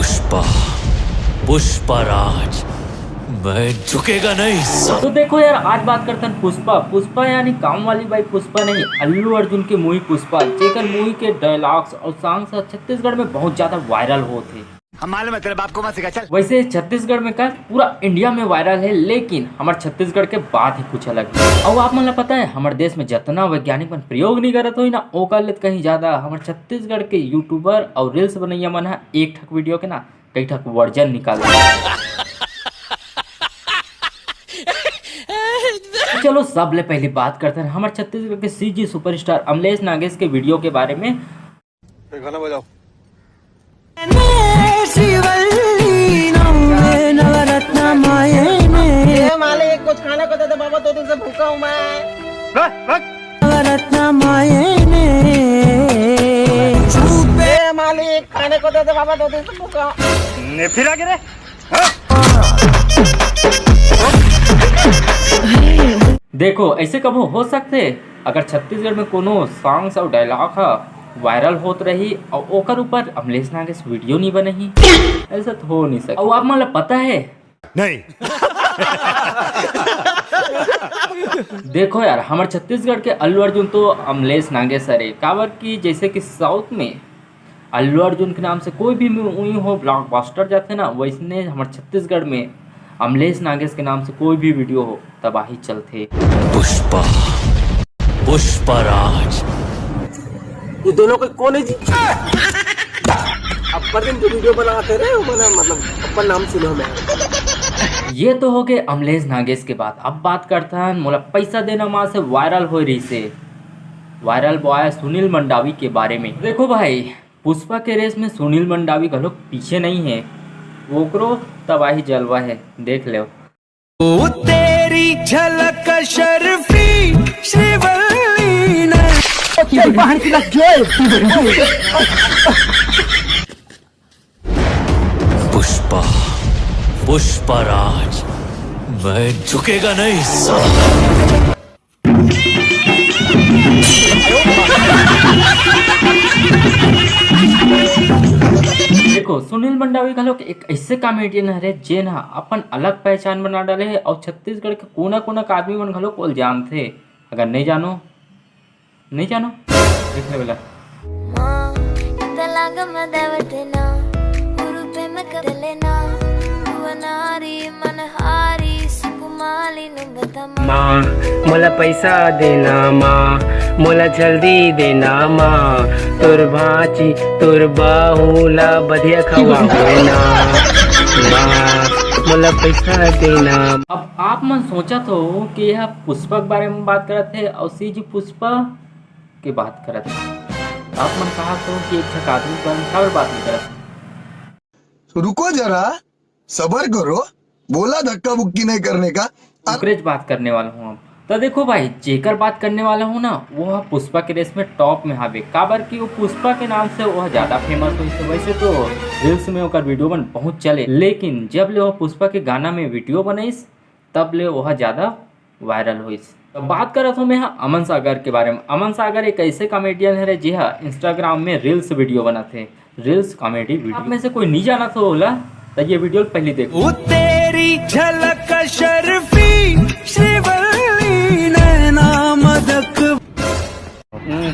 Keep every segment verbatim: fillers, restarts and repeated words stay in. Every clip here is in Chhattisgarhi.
पुष्पा, पुष्पा राज, मैं झुकेगा नहीं साला। तो देखो यार, आज बात करथन पुष्पा। पुष्पा यानी काम वाली बाई पुष्पा नहीं, अल्लू अर्जुन के मूवी पुष्पा, जेकर मूवी के डायलॉग्स और सॉन्ग्स ह छत्तीसगढ़ में बहुत ज्यादा वायरल होत हे। हम मालूम है, तेरे बाप को मत सिखा, चल। वैसे छत्तीसगढ़ में का, पूरा इंडिया में वायरल है, लेकिन हमर छत्तीसगढ़ के बात ही कुछ अलग है। और आप मन ला पता है, हमर देश में जतना वैज्ञानिक मन प्रयोग नहीं करत होई ना, ओकर ले कहीं ज्यादा हमर छत्तीसगढ़ के यूट्यूबर और रील्स बनैया मन ह एक ठक वीडियो के ना कई ठक वर्जन निकाल दे। चलो, सब ले पहली बात करते हैं हमर छत्तीसगढ़ के सीजी सुपरस्टार अमलेश नागेश के वीडियो के बारे में। गाना बजाओ। श्रीवल्ली नवमे नवरत्न माये ने। ए मालिक, कुछ खाने को दे दे बाबा, दो दिन से भूखा हूँ मैं। रख, रख। नवरत्न माये ने। ए मालिक, खाने को दे दे बाबा, दो दिन से भूखा हूँ। ने फिर आगे रे। देखो, ऐसे कभो हो सकथे, अगर छत्तीसगढ़ में कोनो सॉन्ग्स और डायलॉग ह वायरल होत रही और ओकर ऊपर अमलेश नागेश वीडियो नहीं बनही, ऐसा तो हो नहीं सकता। और आप मन ला पता है? नहीं। देखो यार, हमर छत्तीसगढ़ के अल्लू अर्जुन तो अमलेश नागेश हरे, काबर कि जैसे कि साउथ में अल्लू अर्जुन के नाम से कोई भी मूवी हो, ब्लॉकबस्टर जाथे ना, वैसने हमर छत्तीसगढ़ में अमलेश नागेश के नाम से कोई भी वीडियो हो, तबाही चलथे। पुष्पा, पुष्पा राज। ये दोनों को कौन है जी? अब्बर दिन के वीडियो बनाते रहे हो, मतलब अब्बर नाम सुनो मैं। ये तो हो गए अमलेश नागेश के बात। अब बात करता है मोला पैसा देना माँ से वायरल हो रही से वायरल बॉय सुनील मंडावी के बारे में। देखो भाई, पुष्पा के रेस में सुनील मंडावी घलोक पीछे नहीं है, ओकरो तबाही जलवा है, देख लो। ओ तेरी झलक शर्फी श्रीवल्ली ने। तेरी बहन की लग गई। पुष्पा, पुष्पा राज, मैं झुकेगा नहीं साला। देखो, सुनील मंडावी घलोक एक ऐसे कॉमेडियन हरे, जेन ह अपन अलग पहचान बना डाले हे और छत्तीसगढ़ के कोना-कोना के आदमी मन घलोक ओल जानथे। अगर नहीं जानो, नहीं जानो, देख ले बेला। माँ, इतना गम देवते ना, गुरु पे मैं कर लेना, भुवनारी मनहारी सुकुमाली नु बता माँ। माँ, मोला पैसा देना माँ, मोला जल्दी देना माँ, तोर भांची तोर बहू ला बढ़िया खवा होना। माँ, मोला पैसा देना। अब आप मन सोचत हो कि यह पुष्पा के बारे में बात करत हे और सीजी पुष्पा के बात करत हे। आप मन कहा तो कि एक झक आदमी के बारे में काबर बात नहीं करत? तो रुको जरा, सबर करो, बोला धक्का बुक्की नहीं करने का। ओकरेच बात करने वाला हूँ अब। तो देखो भाई, जेकर बात करने वाला हूँ ना, वो ह पुष्पा के रेस में टॉप में हावे, काबर कि वो पुष्पा के नाम से वो ज्यादा फेमस होइस। वैसे तो रील्स में ओकर वीडियो मन बहुत चले, लेकिन जब ले वो पुष्पा के गाना में वीडियो बनाइस, तब ले वो ज्यादा वायरल होइस। तो बात करत हूँ मैं ह अमन सागर के बारे में। अमन सागर एक ऐसे कॉमेडियन हरे, जे ह Instagram में रील्स वीडियो बनाथे, रील्स कॉमेडी वीडियो। आप में से कोई नहीं जानत हो ओला, तो ये वीडियो पहले देखो। ओ तेरी झलक शर्फी श्रीवल्ली नैना मदक। हम्म,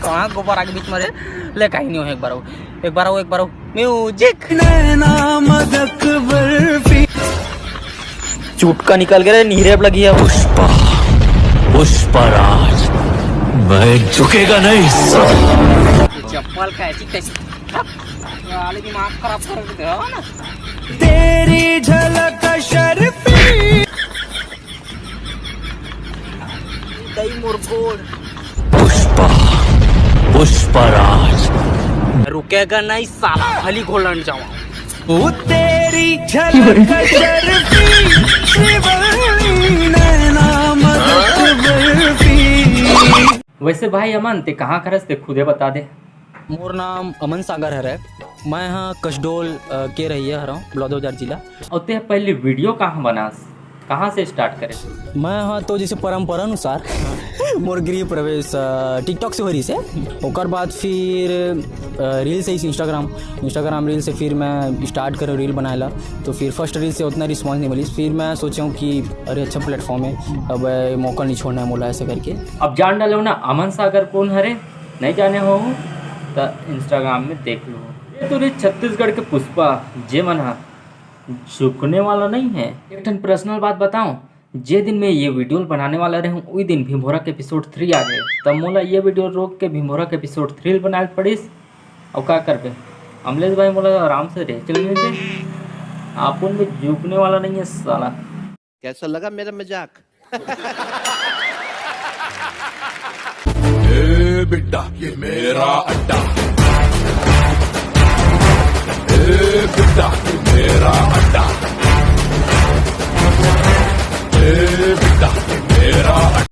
कहाँ गोबर आगे बीच में रे? ले, कहीं नहीं हो, एक बार आओ, एक बार आओ, एक बार आओ। म्यूजिक। नैना मदक बर्फी। चुटका निकल गया रे, नीरेब लगी है। पुष्पा, पुष्पा राज, मैं झुकेगा नहीं साला। चप्पल कैसी कैसी, साले दिमाग खराब कर देते हो ना। तेरी झलक शर्फी। दई मोर गोड़। पुष्पा, पुष्पा राज। रुकेगा नहीं साला, भली घोलन जावा। वो तेरी झलक शर्फी, श्रीवल्ली नैना मदद बर्फी। वैसे भाई अमन, ते कहाँ खरस, ते खुदे बता दे। मोर नाम अमन सागर हरे। मैं हा कसडोल, अ, के रहिया हरव, बलौदाबाजार जिला। और ते पहले वीडियो कहाँ बनास, कहाँ से स्टार्ट करे? मैं हा तो जैसे परंपरा अनुसार मोर गृह प्रवेश, अ, TikTok से हो रही से। ओकर बाद फिर, अ, reel से ही Instagram, Instagram reel से फिर मैं start करूँ reel बनाएला। तो फिर first reel से उतना response नहीं मिली। फिर मैं सोचा हूँ कि अरे, अच्छा platform है, अब मौका नहीं छोड़ना है मोला, ऐसा करके। अब जान डालो ना, अमन सागर कौन हरे, नहीं जाने हो त Instagram में देख लो। ये तो रे छत्तीसगढ़ के पुष्पा, जे मन हा झुकने वाला नहीं है। एक ठन personal बात बताऊं, जे दिन मैं ये video बनाने वाला रहूं, उही दिन भीमभोरा के episode three आ गए। तब मोला ये video रोक के भीमभोरा के episode three बनाए पड़िस। और का करबे, अमलेश भाई मोला आराम से rest लेने दे। आपन में झुकने वाला नहीं है साला। कैसा लगा मेरा मजाक? ए बिट्टा, ये मेरा अड्डा। ए बिट्टा, ये मेरा अड्डा। ए बिट्टा, ये मेरा अड्डा।